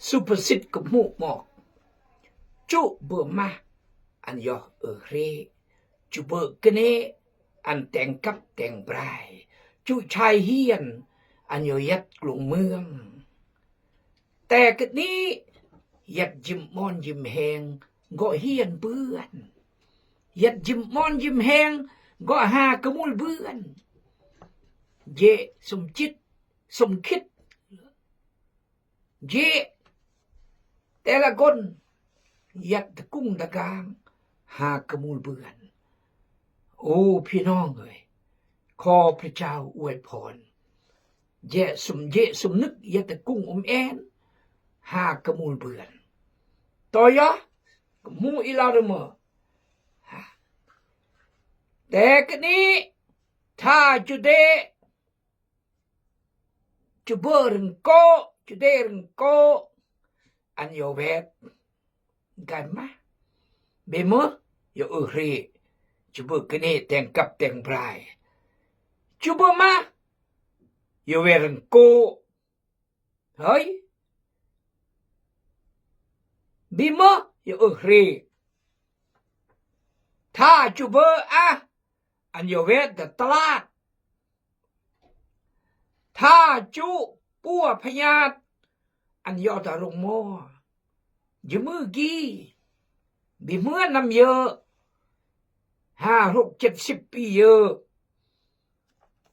ສຸພາສິດກໍຮູ້ໝອກ ຈຸເບີມາ ອັນຢໍເອີເຣ ຈຸເບີກະເນ ອັນແຕງກັບແຕງບຣາຍ ຈຸຊາຍຮຽນ ອັນຢໍຢັດກລວງເມືອງ. ແຕ່ກະນີ້ ຢັດຢິມມອນຢິມແຮງ ກໍຮຽນເບືອນ ຢັດຢິມມອນຢິມແຮງ ກໍຫາກະມູນເບືອນ ເຢ ສົມຈິດ ສົມຄິດ ເຢ ແຕ່ລະຄົນ ຢັດຕະກຸງຕະກາງ ຫາກະມູນເບືອນ. ໂອ້ ພີ່ນ້ອງເອີຍ ຂໍພະເຈົ້າອວຍພອນ ເຢ ສົມເຢ ສົມນຶກ ຢັດຕະກຸງອົມແອນ ຫາກະມູນເບືອນ. ຕໍ່ຢາ ກໍໝູ່ອີລາເດີເມີ ແຕ່ກະນີ້ ຖ້າຈຸເດ ຈຸເບີເຣິງໂກ ຈຸເດເຣິງໂກ ອັນຢໍແວດ ການມາ ເບເມີ ຢໍເອີເຣ ຈຸເບີກະເນ ແຕງກັບແຕງບຣາຍ ຈຸເບີມາ ຢໍແວດເຣິງໂກ ເຮີຍ ເບເມີ ຢໍເອີເຣ ຖ້າຈຸເບີອາ ອັນຢໍແວດຕະຕະຫຼາດ ຖ້າຈຸປົວພະຍາດ ອັນຢໍຕາລົງໝໍ ຢໍມືກີ ບິເມືອນນຳເຍີ ຫ້າຫົກເຈັດສິບປີເຍີ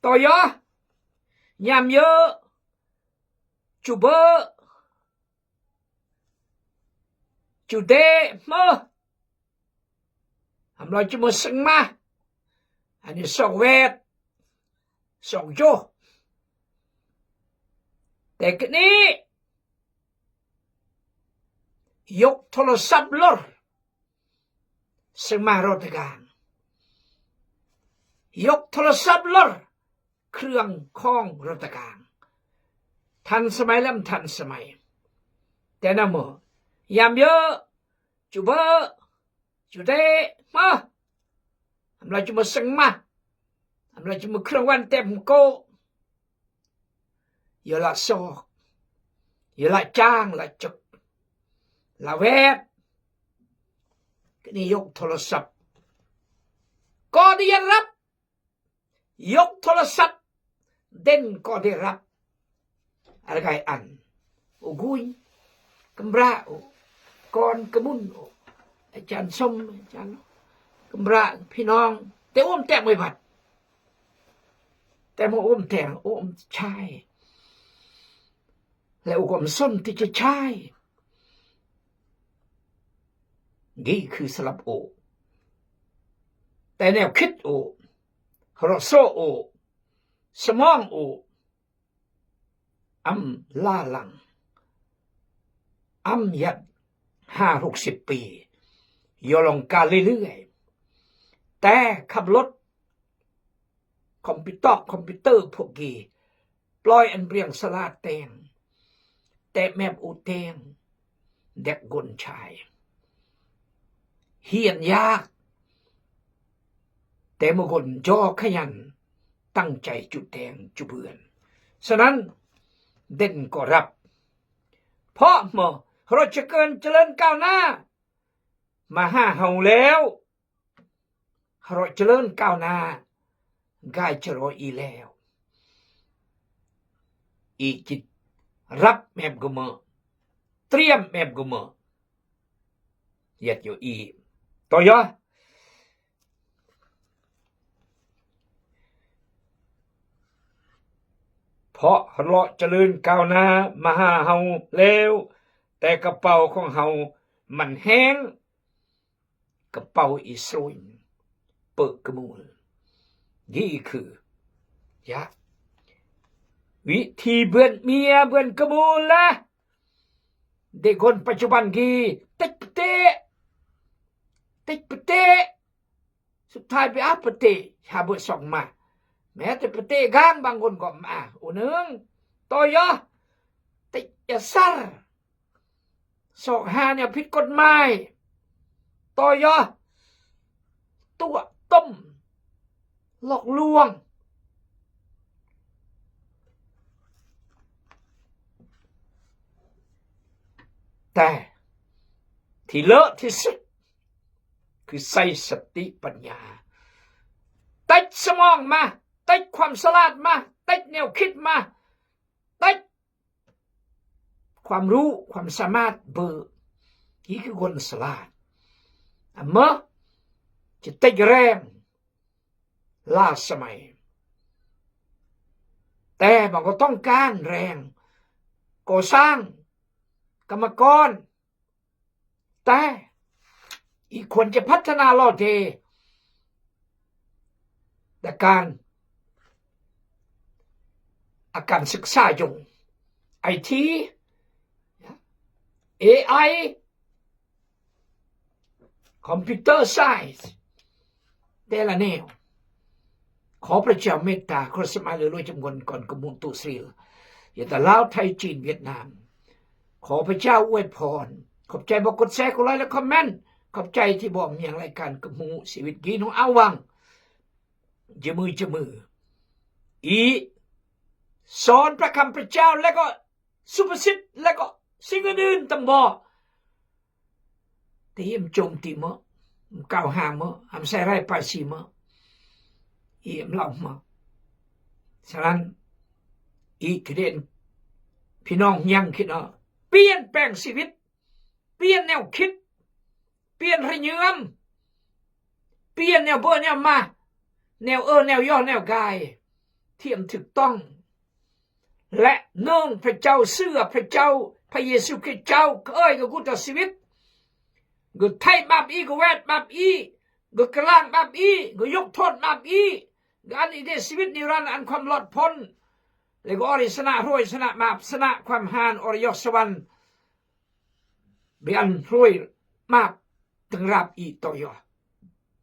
ຕໍ່ຢາ ຍາມເຍີ ຈຸເບີ ຈຸເດເມີ ອຳລອຍຈຸເມີເຊິ່ງມາ ອັນນີ້ສອກແວດ ສອກໂຈ ແຕ່ກະນີ້ ຍົກໂທລະສັບລົດ ເຊິ່ງມາລົດຕະກາງ ຍົກໂທລະສັບລົດ ເຄື່ອງຂອງລັດຖະການ ທັນສະໄໝແລະບໍ່ທັນສະໄໝ ແຕ່ນຳເມີ ຍາມເຢີ ຈູເບີ ຈູເຕ ມາ ອຳລາຈູເມີເຊິ່ງມາ ອຳລາຈູເມີເຄື່ອງວັນເຕັມໂກ ເຢີລະຊອກ ເຢີລະຈ້າງ ລະຈົກ ລະແວດ ກະນີ້ຍົກໂທລະສັບ ກໍໄດ້ຮັບ ຍົກໂທລະສັບ ເດັ່ນກໍໄດ້ຮັບ ອາລະໄກອັນ ໂອກຸຍ ກຳບຣາ ໂອກອນ ກະມຸນ ໂອອາຈານສົມ ອາຈານກຳບຣາ ພີ່ນ້ອງ ແຕ່ໂອມແຕກໄວ້ບັດ ແຕ່ມາໂອມແຕກ ໂອມຊາຍ ແລະ ໂອກອມສົນທີ່ຈະຊາຍ ນີ້ຄືສຳລັບໂອ ແຕ່ແນວຄິດໂອ ຮອດໂຊໂອ ສະໝອງໂອ ອຳລາຫຼັງ ອຳຍັດ ຫ້າຫົກສິບປີ ຢໍລອງກາເລື້ອຍໆ ແຕ່ຂັບລົດ ຄອມພິວເຕີ ຄອມພິວເຕີພວກກີ ປ່ອຍອັນເບຍງສະຫຼາດແຕງ ແຕະແມບອູແຕງ ແດກກົນຊາຍ ຮຽນຍາກ ແຕ່ມາຄົນຈ່ອຂະຫຍັນ ຕັ້ງໃຈຈຸແຕງຈຸເບືອນ ສະນັ້ນ ເດັ່ນກໍຮັບ ເພາະເມື່ອຮອດຈະເກີນຈະເລີນກ້າວໜ້າ ມາຫາເຮົາແລ້ວ ຮອດຈະເລີນກ້າວໜ້າ ກາຍຈະລໍອີແລ້ວ ອີຈິດ ຮັບແມບກະເມີ ຕຽມແມບກະເມີ ຍັດໂຍອີ ຕໍ່ຢາ ເພາະເລາະຈະເລີນກ້າວໜ້າມາຫາເຮົາແລ້ວ ແຕ່ກະເປົາຂອງເຮົາມັນແຫ້ງ ກະເປົາອີສໂຣຍ ເປີກະມູນ ນີ້ຄື ຢາ ວິທີເບືອນເມຍເບືອນກະມູນລະ ເດັກຄົນປັດຈຸບັນກີ ຕິດປະເຕະ ຕິດປະເຕະ ສຸດທ້າຍໄປອາປະເຕະ ຫາເບີສອງມາ ແມ້ແຕ່ປະເຕະການ ບາງຄົນກໍມາ ໂອໜຶ່ງ ຕໍ່ຢາ ຕິດຢາສັນ ຊອກຫາແນວຜິດກົດໝາຍ ຕໍ່ຢາ ຕົວະຕົ້ມ ຫຼອກລວງ ແຕ່ທີ່ເລີະທີ່ສຸດຄືໃຊ້ສະຕິປັນຍາ ຕິດສະໝອງມາ, ຕິດຄວາມສະຫຼາດມາ, ຕິດແນວຄິດມາ, ຕິດ ຄວາມຮູ້ຄວາມສາມາດເບີ ນີ້ຄືຄົນສະຫຼາດ. ອາເມ ຈະຕິດແຮງລ້າສະໄໝ, ແຕ່ມັນກໍຕ້ອງການແຮງກໍ່ສ້າງ, ກຳມະກອນ, ແຕ່ອີກຄວນຈະພັດທະນາຫຼໍ່ເທ ແຕ່ການ ອາການສຶກສາຍົງ ໄອທີ ເອໄອ ຄອມພິວເຕີ ໄຊ ແຕ່ລະແນວ. ຂໍພະເຈົ້າເມດຕາ ຂໍສະມາເຫຼືອລວຍຈຳນວນກ່ອນກະມຸນຕຸສຣິລ ຍາຕາລາວ ໄທ ຈີນ ຫວຽດນາມ. ຂໍພະເຈົ້າອວຍພອນ. ຂອບໃຈບໍ່ກົດແຊ ກົດໄລ ແລະ ຄອມເມັນ. ຂອບໃຈທີ່ບໍ່ມຽງລາຍການກັບຮູ້ຊີວິດກີນຂອງອາວັງ ຈະມືຈະມື ອີ ສອນພະຄຳພະເຈົ້າ ແລະກໍສຸພາສິດ ແລະກໍສິ່ງອື່ນໆ ຕຳບໍ່ ທີ່ອຳໂຈມຕີເໝາະ ກ່າວຫາເໝາະ ອຳໃສ່ຮ້າຍປ້າຍສີເໝາະ ອີ ອຳເລົ່າເໝາະ. ສະນັ້ນ ອີ ຄືເດນ ພີ່ນ້ອງຍັງຄິດເນາະ ປ່ຽນແປງຊີວິດ ປ່ຽນແນວຄິດ ປ່ຽນລະຍືມ ປ່ຽນແນວເບີແນວມາ ແນວເອີແນວຍໍ ແນວກາຍ ທີ່ມັນຖືກຕ້ອງ ແລະ ໜຶ່ງ ພະເຈົ້າເຊື່ອພະເຈົ້າ ພະເຢຊູຄຣິດເຈົ້າ ເອີຍ ກໍກູຕາຊີວິດ ກໍໄຖ່ບາບອີກ ກໍແວດບາບອີກ ກໍກະລ້າງບາບອີກ ກໍຍົກໂທດບາບອີກ ກໍອັນນີ້ເດຊີວິດນິລັນ ອັນຄວາມລອດພົ້ນ ແລະ ກໍອອລິຊະນະໂຮຍ ຊະນະບາບ ຊະນະຄວາມຮ້ານ ອອລະຍົສະຫວັນ ເບອັນຮວຍມາກ ຕຶງລາບອີ່ຕໍ່ຢໍ່.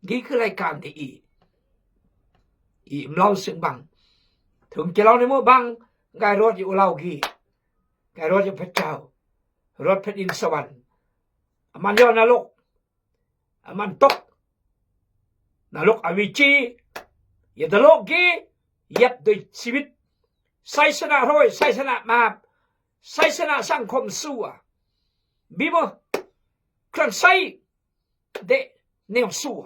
ນີ້ຄືລາຍການທີ່ອີ່ ອີ່ເລົ່າເຊິ່ງບັງ ເຖິງຈະເລົ່າໃນມື້ບັງ ກາຍໂລດຢູ່ເລົ່າກີ້ ກາຍໂລດຢູ່ພະເຈົ້າ ໂລດແຜ່ນດິນສະຫວັນ ອາມັນຢໍ່ນະລົກ ອາມັນຕົກນະລົກອະເວຈີ ຢາຕະໂລກກີ ຢຽບໂດຍຊີວິດ ໄຊຊະນະໂຮຍ ໄຊຊະນະບາບ ໄຊຊະນະສັງຄົມຊົ່ວ ມີບໍ່ ເຄື່ອງໃຊ້ເດະແນວຊົ່ວ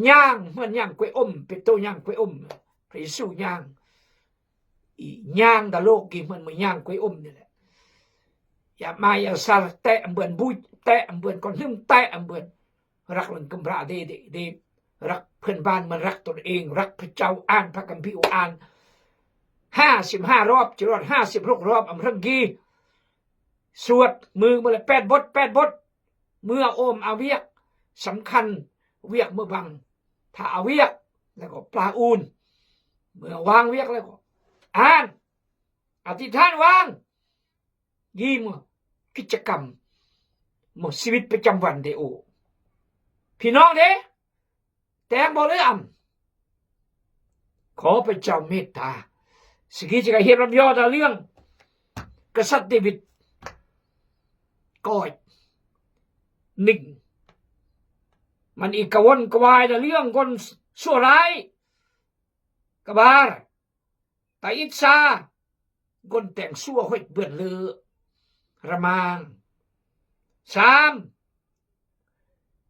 ຍ່າງເໝືອນຍ່າງກ້ວຍອົມ ເປໂຕຍ່າງກ້ວຍອົມ ພະເຢຊູຍ່າງ ອີ່ຍ່າງດາໂລກກີເໝືອນມາຍ່າງກ້ວຍອົມນີ້ແຫຼະ ຢ່າມາຢ່າຊາແຕະອຳເບືອນບຸຍ ແຕະອຳເບືອນກ່ອນຫຶມ ແຕະອຳເບືອນ ລັກເລື່ອງກຳພາເດ ເດ ເດ ລັກເພື່ອນບ້ານເໝືອນລັກຕົນເອງ ລັກພະເຈົ້າ ອ່ານພະຄຳພີ ອ່ານຫ້າສິບຫ້າຮອບ ຈະຮອດຫ້າສິບຫົກຮອບ ອຳເລິງກີ ສວດມື້ມື້ລະແປດບົດ ແປດບົດ ເມື່ອໂອມອາວຽກ ສຳຄັນວຽກມື້ບັງ ຖ້າອາວຽກ ແລ້ວກໍປາອູນ ເມື່ອວາງວຽກແລ້ວກໍອ່ານ ອະທິຖານວາງ ຍິມ ກິດຈະກຳ ໝົດຊີວິດປະຈຳວັນເດໂອ ພີ່ນ້ອງເດ ແຕ່ງບໍ່ເຫຼືອອຳ ຂໍພະເຈົ້າເມດຕາ. ສະກີຈະກະຮຽບລຳຍໍດາເລື່ອງກະສັດເດວິດ ກອຍໜຶ່ງ ມັນອີກກະວົນກະວາຍດາເລື່ອງຄົນຊົ່ວຮ້າຍ ກະບາລ ຕາອິດສາ ກົ້ນແຕ່ງຊົ່ວເຮັດເບືອນເລີ ລະມາງ. ສາມ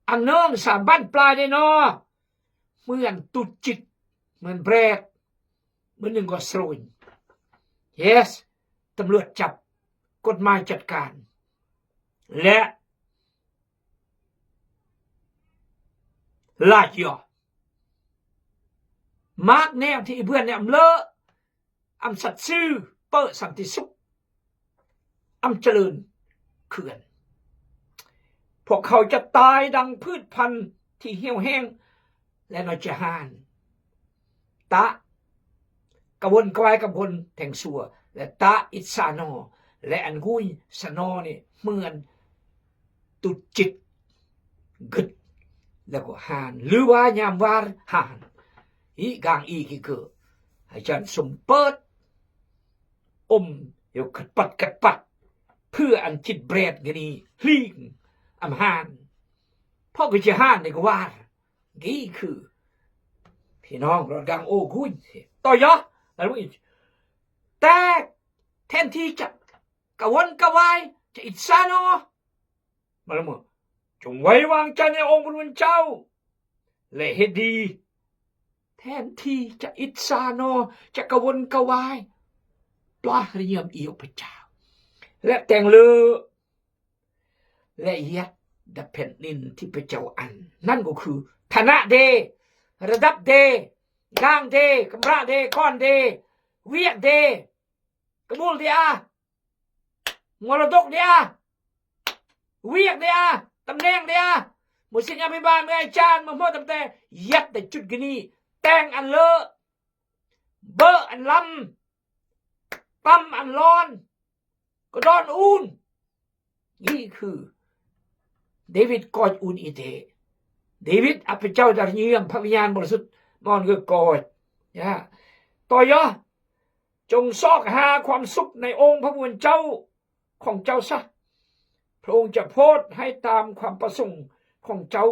ອັນເນີງສາມບັ້ນປາຍແດ່ນໍ ເໝືອນຕຸດຈິດ ເໝືອນແບຣດ ມື້ໜຶ່ງກໍສະໂລຍ ເຢສ ຕຳຫຼວດຈັບ ກົດໝາຍຈັດການ ແລະ ລາດຍໍ ມາກແນວທີ່ເບືອນແນວເລີ ອຳສັດຊື່ ເປີສັນຕິສຸກ ອຳຈະເລີນເຂື່ອນ ພວກເຂົາຈະຕາຍດັ່ງພືດພັນທີ່ຫ່ຽວແຫ້ງ ແລະ ນອຈະຫານ ຕະກະວົນກະວາຍກັບຄົນແຕ່ງຊົ່ວ ແລະ ຕະອິດສານໍ ແລະ ອັນກຸຍສານໍນີ້ເໝືອນ ຕຸດຈິດ ກຶດ ແລ້ວກໍຫານ ຫຼືວ່າຍາມວານຫານ ອີກາງອີກິເກີ ໃຫ້ຈັນສົມເປີດ ອົມຢູ່ກັດປັດກັດປັດ ເພື່ອອັນຈິດແບຣດກະນີ ຫຼີງ ອຳຫານ ເພາະກໍຈະຫານໃນກະວານ ນີ້ຄື ພີ່ນ້ອງລອດກາງໂອກຸຍ ຕໍ່ຢໍ ແຕ່ແທນທີ່ຈະ ກະວົນກະວາຍ ຈະອິດສາໜໍ? ມາລະເມີ ຈົ່ງໄວ້ວາງໃຈໃນອົງພະຜູ້ເປັນເຈົ້າ ແລະ ເຮັດດີ ແທນທີ່ຈະອິດສາໜໍ, ຈະກະວົນກະວາຍ, ປາຮະຍາມອີກພະເຈົ້າ ແລະ ແຕ່ງເລີ ແລະ ຢຽດແຜ່ນດິນທີ່ພະເຈົ້າອັນ, ນັ້ນກໍຄືຖານະເດ, ລະດັບເດ, ກາງເດ, ກຳລະເດ, ກ້ອນເດ, ວຽກເດ, ກະມູນເດອາ, ມໍລະດົກເດອາ, ວຽກເດອາ, ຕຳແໜ່ງເດອາ, ໝູ່ສິດຍາພິບານ, ອາຈານ, ໝູ່ເຮົາຕັ້ງແຕ່ ຢຽດແຕ່ຈຸດກະນີ້, ແຕ່ງອັນເລີ, ເບີອັນລຳ, ຕຳອັນລອນ, ກະດອນອູນ. ນີ້ຄືເດວິດກອດອູນອີເຕ. ເດວິດ ອາພະເຈົ້າຈະເຢ້ຽມ, ພະວິນຍານບໍລິສຸດນອນຄືກອດ. ຍາ ຕໍ່ຢາ ຈົ່ງຊອກຫາຄວາມສຸກໃນອົງພະຜູ້ເປັນເຈົ້າຂອງເຈົ້າຊະ, ພະອົງຈະໂພດໃຫ້ຕາມຄວາມປະສົງຂອງເຈົ້າ.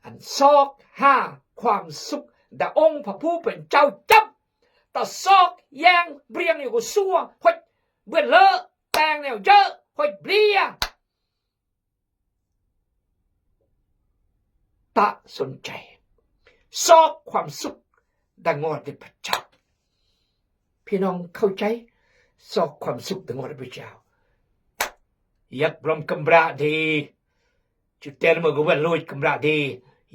ອັນຊອກຫາຄວາມສຸກດາອົງພະຜູ້ເປັນເຈົ້າຈັບ, ຕາຊອກແຍ່ງບຽງຢູ່ກັບຊົ່ວ, ຫົດເບື່ອນເລີ, ແຕ່ງແນວເຢີ, ຫົດເບຍ. ຕາສົນໃຈ ຊອກຄວາມສຸກດາງອນເດພະເຈົ້າ. ພີ່ນ້ອງເຂົ້າໃຈ? ຊອກຄວາມສຸກດາງອນເດພະເຈົ້າ. ຢຽດບຣອມກຳລະເດ, ຈຸແຕນເມືອກະເວັນໂລຍກຳລະເດ,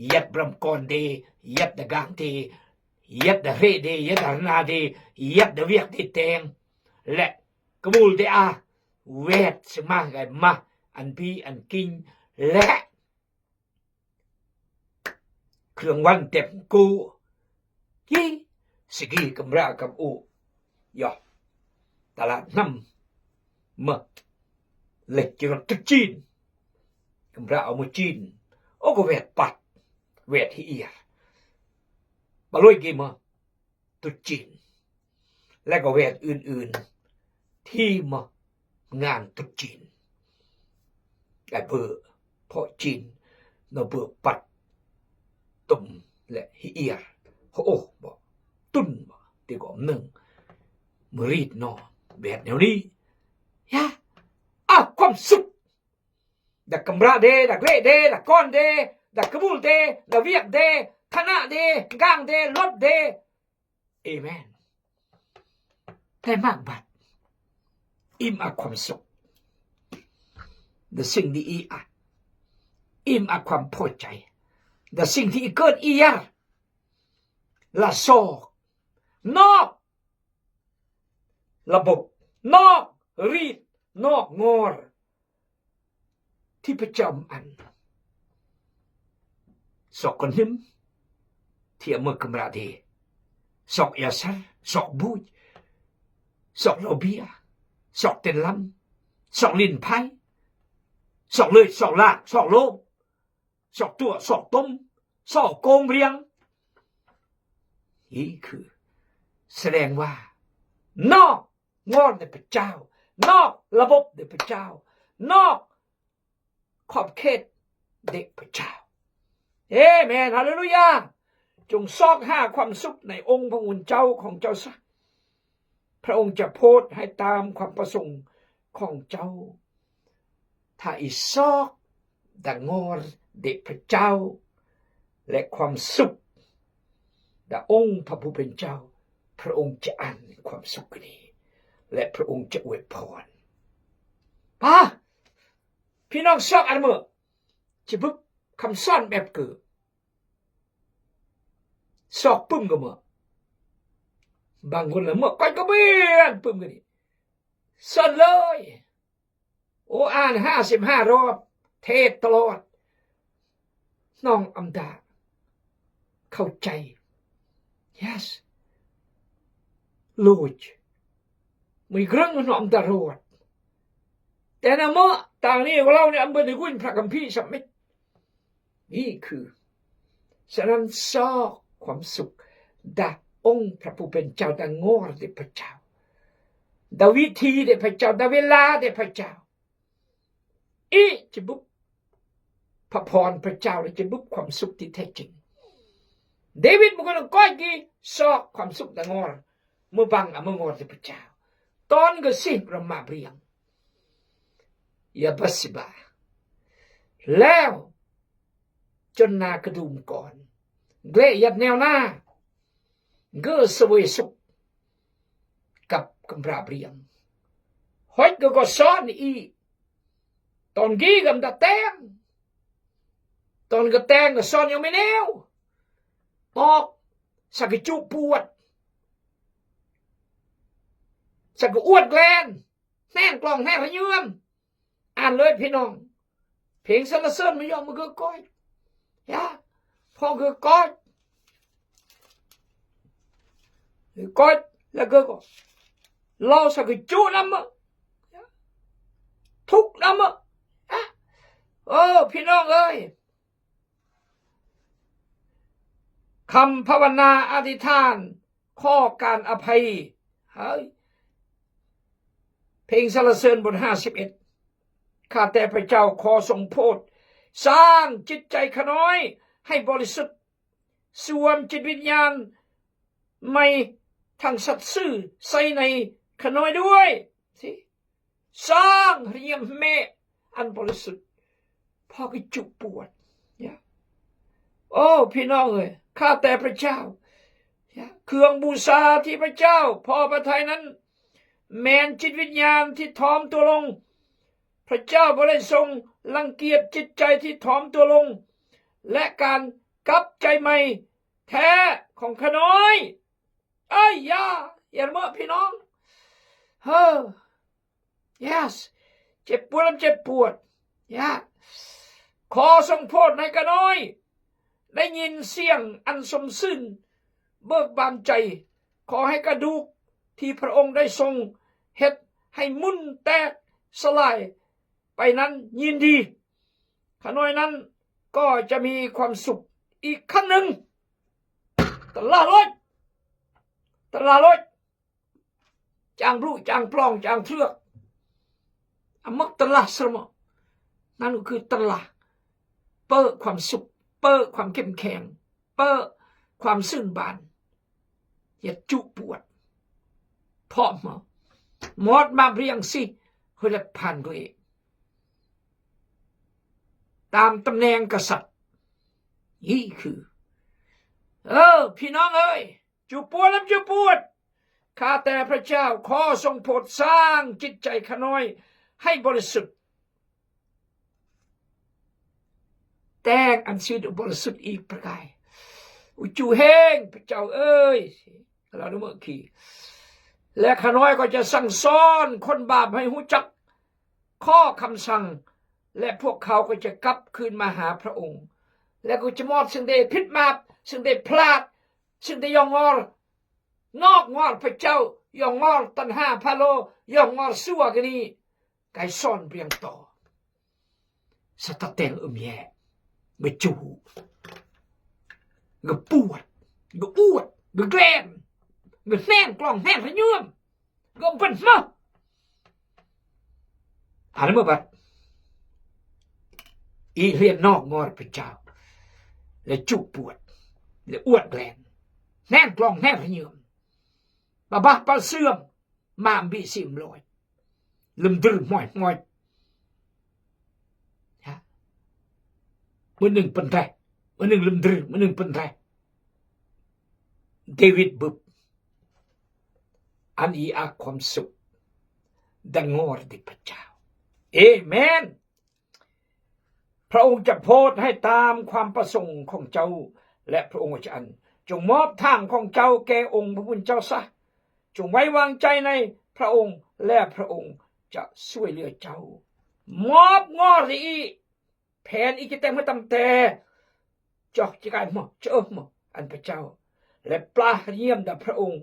ຢຽດບຣອມກອນເດ, ຢຽດດາກາງເດ, ຢຽດດາເຮເດ, ຢຽດດາຮະນາເດ, ຢຽດດາວຽກເດແຕງ ແລະ ກະມູນເດອາ, ແວດສະມາໄກມາ ອັນບີອັນກິງ ແລະ ເຄື່ອງວັນເຕັມກູ ກີ ສະກີ ກຳຣາ ກຳອູ ຢໍ ຕະຫຼາດນ້ຳ ມະ ເລັກຈີຣອດ ຕຸດຈີນ ກຳຣາ ເອົາມາຈີນ ໂອ ກໍແວດປັດ ແວດຮີອຽ ບາໂລຍກີມາ ຕຸດຈີນ ແລະກໍແວດອື່ນໆ ທີ່ມາງານຕຸດຈີນ ໄອ້ເບີເພາະຈີນ ນະເບີປັດ ຕຸມ ແລະ ຮີອຽ ໂອ ບໍ່ ຕຸນ ບໍ່ ຕິກອມໜຶ່ງ ມະຣີດນໍ ແວດແນວນີ້ ຍາ ອາ ຄວາມສຸກ ດາກຳຣາເດ ດາເກເດ ດາກອນເດ ດາກະບູລເດ ດາວຽກເດ ຄະນະເດ ກາງເດ ລົດເດ ເອແມນ ແຕ່ມາກບັດ ອີ່ມອາຄວາມສຸກ ດາສິ່ງດີອີອາ ອີ່ມອາຄວາມພໍໃຈ ດາສິ່ງທີ່ເກີດອີຢາ ລະຊອກ ນອກ ລະບົບ ນອກຣີດ ນອກງອນ ທີ່ປະຈຳອັນ ຊອກກອນໜຶ່ງ ທີ່ອາເມີກຳຣາເດ ຊອກຢາສັນ ຊອກບູຍ ຊອກເຫຼົ້າເບຍ ຊອກເຕັ້ນລຳ ຊອກຫຼິ້ນໄພ້ ຊອກເລີຍ ຊອກລາກ ຊອກໂລມ ຊອກຕົວະ ຊອກຕົມ ຊອກໂກງບຽງ ນີ້ຄື ສະແດງວ່າ ນອກງອນໃນພະເຈົ້າ ນອກລະບົບໃນພະເຈົ້າ ນອກຂອບເຂດໃນພະເຈົ້າ ເອແມນ ຮາເລລູຢາ ຈົ່ງຊອກຫາຄວາມສຸກໃນອົງພະຄຸນເຈົ້າຂອງເຈົ້າຊະ ພະອົງຈະໂພດໃຫ້ຕາມຄວາມປະສົງຂອງເຈົ້າ ຖ້າອີຊອກ ດາງອນເດພະເຈົ້າ ແລະ ຄວາມສຸກ ດາອົງພະຜູ້ເປັນເຈົ້າ ພະອົງຈະອັນຄວາມສຸກນີ້ ແລະ ພະອົງຈະອວຍພອນ ປາ ພີ່ນ້ອງຊອກອັນເມີ ຈະບຶບຄຳສອນແບບຄື ຊອກປຶ້ມກໍເມີ ບາງຄົນລະເມີ ຂ້ອຍກໍເບຍນປຶ້ມກໍນີ້ ເຊີນເລີຍ ໂອ ອ່ານຫ້າສິບຫ້າຮອບ ເທດຕະຫຼອດ ນ້ອງອຳດາ ເຂົ້າໃຈ Yes Lord ມີເລື່ອງນ້ອງອຳດາໂລດ ແຕ່ນະເມາະ ຕ່າງນີ້ເຮົານີ້ອຳເບີນໃນກຸນພະຄຳພີສຳມິດ ນີ້ຄື ສະນັ້ນຊອກຄວາມສຸກ ດາອົງພະຜູ້ເປັນເຈົ້າ ດາງອນເດພະເຈົ້າ ດາວິທີເດພະເຈົ້າ ດາເວລາເດພະເຈົ້າ ອີຈະບຸບພະພອນພະເຈົ້າ ແລະ ຈະບຸບຄວາມສຸກທີ່ແທ້ຈິງ ເດວິດບຸກຄົນກ້ອຍກີ ຊອກຄວາມສຸກດາງອນ ເມືອບັງອາເມືອງອນເດພະເຈົ້າ ຕອນກະຊິບຣະມາບຣຽງ ຢາບາເຊບາ ແລ້ວຈົນໜ້າກະດູມກ່ອນ ແລະ ຢ່າແນວໜ້າ ເກີສະເຫວຍສຸກກັບກຳພາບຣຽງ ຮອຍກະກໍສອນອີກ ຕອນກີ້ກຳດາແຕງ ຕອນກະແຕງກະສອນຍັງມີແນວ ອອກ ສະກະຈຸປວດ ສະກະອວດແລນ ແໜ້ນກລອງແໜ້ນລະຍືມ ອ່ານເລີຍພີ່ນ້ອງ ເພງສັນລະເສີນມາຍອມມາເກີກອຍ ຢາ ພໍເກີກອຍ ເກີກອຍ ແລ້ວເກີກອຍ ເລົ່າສະກະຈຸນຳ ທຸກນຳ ໂອ້ ພີ່ນ້ອງເອີຍ ຄຳພາວະນາອະທິຖານ ຂໍການອະໄພ ເຮີ້ຍ ເພງສັນລະເສີນບົດຫ້າສິບເອັດ ຂ້າແຕ່ພະເຈົ້າ ຂໍຊົງໂຜດສ້າງຈິດໃຈຂ້ານ້ອຍໃຫ້ບໍລິສຸດ ສວມຈິດວິນຍານໃໝ່ທັງສັດຊື່ໃສ່ໃນຂ້ານ້ອຍດ້ວຍ ຊິ ສ້າງຮຽມແມ່ອັນບໍລິສຸດ ພໍກະຈຸປວດ ໂອ້ ພີ່ນ້ອງເອີຍ ຂ້າແຕ່ພະເຈົ້າ ເຄື່ອງບູຊາທີ່ພະເຈົ້າພໍພະໄທນັ້ນ ແມ່ນຈິດວິນຍານທີ່ຖ່ອມຕົວລົງ ພະເຈົ້າບໍ່ໄດ້ຊົງລັງກຽດຈິດໃຈທີ່ຖ່ອມຕົວລົງ ແລະ ການກັບໃຈໃໝ່ແທ້ຂອງຂ້ານ້ອຍ ເອີຍ ຢ່າ ຢ່າລະເມີດພີ່ນ້ອງ ເຮີ້ Yes ເຈັບປວດ ເຈັບປວດ ຢ່າ ຂໍຊົງໂຜດໃຫ້ກະນ້ອຍ ໄດ້ຍິນສຽງອັນຊົມຊື່ນເບີກບານໃຈ ຂໍໃຫ້ກະດູກທີ່ພະອົງໄດ້ຊົງເຮັດໃຫ້ໝຸ່ນແຕກສະຫຼາຍໄປນັ້ນຍິນດີ ຂ້ານ້ອຍນັ້ນກໍຈະມີຄວາມສຸກອີກຄັ້ງໜຶ່ງ ຕະຫຼາໂລດ ຕະຫຼາໂລດ ຈາງບລຸ ຈາງປລອງ ຈາງເທືອກ ອາມັກຕະຫຼາສະເໝາະ ນັ້ນກໍຄືຕະຫຼາ ເປີຄວາມສຸກ ເປີຄວາມເຂັ້ມແຂງ ເປີຄວາມຊື່ນບານ ຢ່າຈຸປວດ ເພາະມາ ມອດມາບຣຽງຊິ ເຮີຍ ແລະ ຜ່ານດ້ວຍ ຕາມຕຳແໜ່ງກະສັດ ນີ້ຄື ເອີ ພີ່ນ້ອງເອີຍ ຈຸປວດນຳຈຸປວດ ຂ້າແຕ່ພະເຈົ້າ ຂໍຊົງໂຜດສ້າງຈິດໃຈຂ້ານ້ອຍໃຫ້ບໍລິສຸດ ແຕ່ງອັນຊີວິດບໍລິສຸດອີກປະກາຍ ອຸຈຸເຮງ ພະເຈົ້າເອີຍ ລາວນະເມີຄີ ແລະ ຂ້ານ້ອຍກໍຈະສັ່ງສອນຄົນບາບໃຫ້ຮູ້ຈັກ ຂໍ້ຄຳສັ່ງ ແລະ ພວກເຂົາກໍຈະກັບຄືນມາຫາພະອົງ ແລະ ກໍຈະມອບສິ່ງທີ່ຜິດມາບ ສິ່ງທີ່ພລາດ ສິ່ງທີ່ຍ້ອງງໍນອກງອນພະເຈົ້າ ຍ້ອງງອນຕັນຫາພາໂລ ຍ້ອງງອນຊົ່ວກະນີ ກາຍສອນບຽງຕໍ່ ສະຕະແຕງອຶມແຍ ກະຈູ ກະປວດ ກະອວດ ກະແກລນ ກະແໜ້ນກລອງແໜ້ນລະຍືມ ກະບັນມາ ອັນເມື່ອບັດ ອີ່ຮຽນນອກງອນພະເຈົ້າ ແລະ ຈຸປວດ ແລະ ອວດແລນ ແໜ້ນກລອງແໜ້ນລະຍືມ ປະບາປະເຊື່ອມ ມາອຳບີຊີມລອຍ ລຶມດຶມມອຍມອຍ ມື້ໜຶ່ງເປັນແທ້ ມື້ໜຶ່ງລຶມດຶມ ມື້ໜຶ່ງເປັນແທ້ ເດວິດບຶບ ອັນອີອາຄວາມສຸກ ດັງງໍຣະດິພະເຈົ້າ ເອເມນ. ພະອົງຈະໂຜດໃຫ້ຕາມຄວາມປະສົງຂອງເຈົ້າ ແລະ ພະອົງຈະອັນ ຈົ່ງມອບທາງຂອງເຈົ້າແກ່ອົງພະຜູ້ເປັນເຈົ້າຊະ ຈົ່ງໄວ້ວາງໃຈໃນພະອົງ ແລະ ພະອົງຈະຊ່ວຍເຫຼືອເຈົ້າ ມອບງໍຣະດີ ແຜນອີກຈະແຕ່ງເມື່ອຕຳແຕ່ ຈອກຈະກາຍໝໍ ຈະເອີໝໍ ອັນພະເຈົ້າ ແລະ ປາຮຽມດາພະອົງ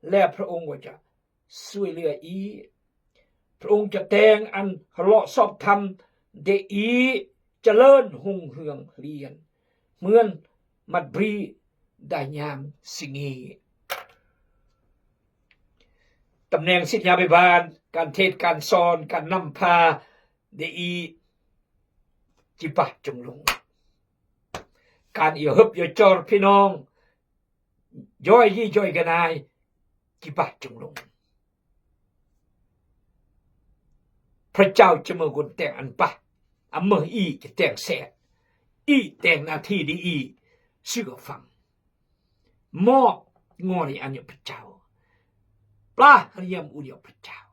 ແລະ ພະອົງກໍຈະ ຊ່ວຍເຫຼືອອີກ ພະອົງຈະແຕ່ງອັນຮະເລາະຊອບທຳໄດ້ອີກ ຈະເລີນຮຸ່ງເຮືອງລຽນ ເໝືອນມັດບຣີດາຍາມສິງເງ ຕຳແໜ່ງສິດຍາພິບານ ການເທດ ການສອນ ການນຳພາໄດ້ອີກ ຈິບາຈົງລົງ ການເອີ່ເຮີບເອີ່ຈອດພີ່ນ້ອງ ຢ້ອຍຢີ່ຈ້ອຍກະນາຍ ຈິບາຈົງລົງ ພ ພະເຈົ້າຈະເມີຄົນແຕ່ງອັນປະ ອຳເມີອີຈະແຕ່ງແຊດ ອີແຕ່ງໜ້າທີ່ດີອີເຊື່ອຟັງ ມອບງົວໃຫ້ອັນຍອບພະເຈົ້າ ປາຮຽມອຸນຍອບພະເຈົ້າ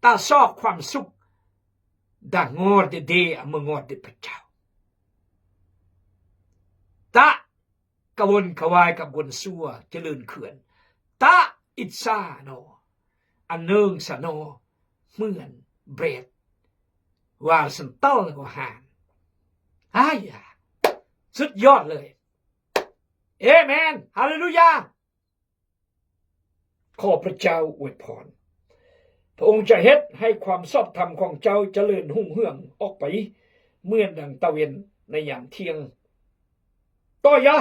ຕາຊອກຄວາມສຸກ ດາງອດເດ ອາເມືອງອດເດພະເຈົ້າ ຕະກະວົນກະວາຍກັບຄົນຊົ່ວຈະເລີນເຂື່ອນ ຕະອິດສານໍ ອາເນີງສານໍ ເໝືອນເບຣດ ວາລະສັນເຕີລະກໍຫານ ອາຍາ ສຸດຍອດເລີຍ ເອເມນ ຮາເລລູຢາ ຂໍພະເຈົ້າອວຍພອນ ພະອົງຈະເຮັດໃຫ້ຄວາມຊອບທຳຂອງເຈົ້າຈະເລີນຮຸ່ງເຮືອງອອກໄປ ເໝືອນດັ່ງຕາເວັນໃນຍາມທ່ຽງ. ຕໍ່ຢ່າ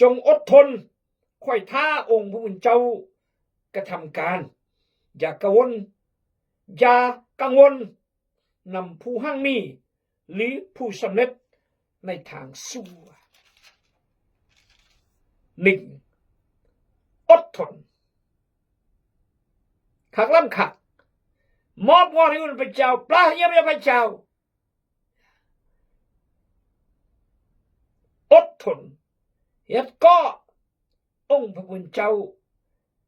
ຈົ່ງອົດທົນ ຄອຍຖ້າອົງພະຜູ້ເປັນເຈົ້າກະທຳການ. ຢ່າກັງວົນ ຢ່າກັງວົນນຳຜູ້ຮັ່ງມີ ຫຼື ຜູ້ສຳເລັດໃນທາງຊົ່ວ. ໜຶ່ງ ອົດທົນ ຄັກລ້ຳຄັກ ມອບງົວໃຫ້ອອກພະເຈົ້າ ປາຮຽມອອກພະເຈົ້າ ອົດທົນ ເຮັດກໍ ອົງພະຜູ້ເປັນເຈົ້າ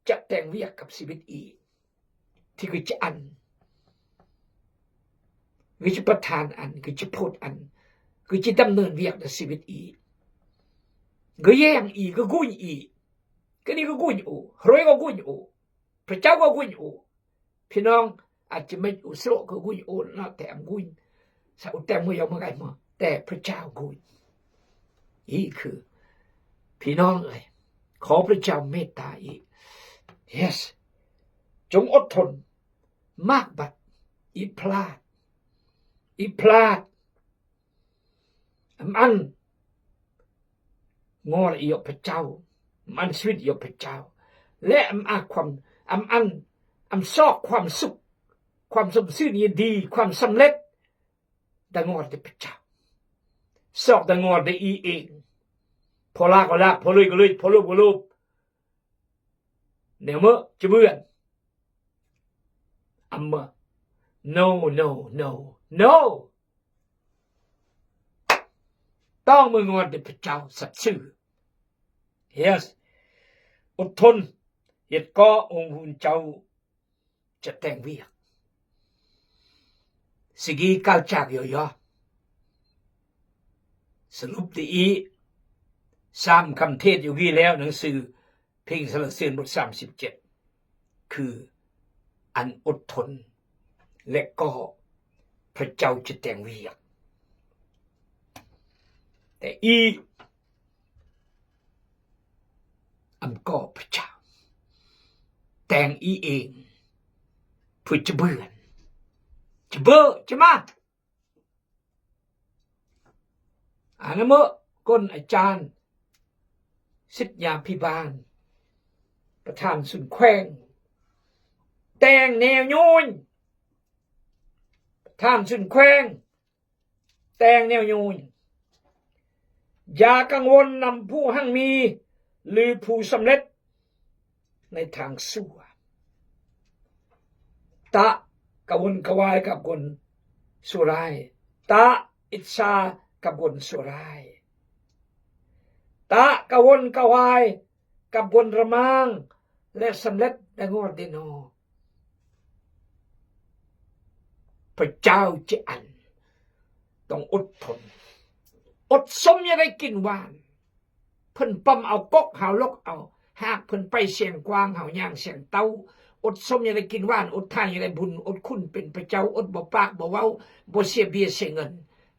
ຈະແຕ່ງວຽກກັບຊີວິດອີກ ທີ່ຄືຈະອັນ ຄືຈະປະທານອັນ ຄືຈະໂພດອັນ ຄືຈະດຳເນີນວຽກໃນຊີວິດອີກ ຄືແຍງອີກ ຄືກຸຍອີກ ຄືນີ້ກໍກຸຍໂອ ເຮົຍກໍກຸຍໂອ ພະເຈົ້າກໍກຸຍໂອ ພີ່ນ້ອງອາດຈະເມັດອຸສະໂລະຄືກຸຍໂອນະ ແຕ່ອຳກຸຍ ສະອຸແຕ່ເມື່ອຍາວເມື່ອໄກມາ ແຕ່ພະເຈົ້າກຸຍ ອີຄື ພີ່ນ້ອງເອີຍ ຂໍພະເຈົ້າເມດຕາອີ ເຢສ ຈົ່ງອົດທົນ ມາກບັດ ອີພລາດ ອີພລາດ ອຳອັນງົວລະອີອອກພະເຈົ້າ ອຳອັນຊີວິດອີອອກພະເຈົ້າ ແລະ ອຳອັນຄວາມ ອຳອັນ ອຳຊອກຄວາມສຸກ ຄວາມຊົມຊື່ນຍິນດີ ຄວາມສຳເລັດ ດາງອດແຕ່ພະເຈົ້າ ຊອກດາງອດແຕ່ອີເອງ ພໍລາກກໍລາກ ພໍເລີຍກໍເລີຍ ພໍໂລບກໍໂລບ ແນວເມີຈະເບື່ອນ ອຳເມີ ໂນ ໂນ ໂນ ໂນ ຕ້ອງເມືອງອດແຕ່ພະເຈົ້າສັດຊື່ ເຢສ ອົດທົນ ເຮັດກໍອົງພະເຈົ້າຈະແຕ່ງວຽກ ຊິກີກ່າວຈາກຍໍໆ ສະຫຼຸບດີອີ ສາມຄຳເທດຢູ່ກີ້ແລ້ວ ໜັງສື ເພງສັນລະເສີນບົດສາມສິບເຈັດ ຄືອັນອົດທົນ ແລະ ກໍພະເຈົ້າຈະແຕ່ງວຽກ ແຕ່ອີ ອຳກໍພະເຈົ້າ ແຕ່ງອີເອງ ເພື່ອຈະເບື່ອນ ຈະເບີ ຈະມາ ອານະເມີ ກົນອາຈານ ສິດຍາພິບານ ປະທານສູນແຂວງ ແຕ່ງແນວໂຍນ ປະທານສູນແຂວງ ແຕ່ງແນວໂຍນ ຢ່າກັງວົນນຳຜູ້ຮັ່ງມີ ຫຼື ຜູ້ສຳເລັດ ໃນທາງຊົ່ວ ຕະກະວົນກະວາຍກັບຄົນຊົ່ວຮ້າຍ ຕະອິດສາກັບຄົນຊົ່ວຮ້າຍ ຕະກະວົນກະວາຍກັບຄົນລະມາງ ແລະ ສຳເລັດ ແລະ ງອດເດນອ ພະເຈົ້າຈະອັນ ຕ້ອງອົດທົນ ອົດສົມຢ່າໄດ້ກິນຫວານ ເພິ່ນປ້ຳເອົາ ກົກເຮົາ ຫຼົກເອົາ ຫາກເພິ່ນໄປສຽງກວາງ ເຮົາຍ່າງສຽງເຕົ້າ ອົດສົມຢ່າໄດ້ກິນຫວານ ອົດທານຢ່າໄດ້ບຸນ ອົດຄຸນເປັນພະເຈົ້າ ອົດບໍ່ປາກບໍ່ເວົ້າ ບໍ່ເສຍເບ້ຍເສຍເງິນ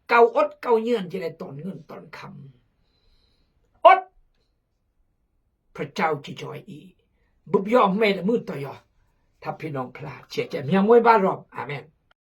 ເກົາອົດເກົາເຍືອນ ຈະໄດ້ຕອນເງິນຕອນຄຳ ອົດ ພະເຈົ້າຈະຈອຍອີ ບຸບຍອມແມ່ລະມືຕໍ່ຍອ ຖ້າພີ່ນ້ອງພລາດ ເສຍໃຈ ມຽງມວຍບາລອມ ອາເມນ.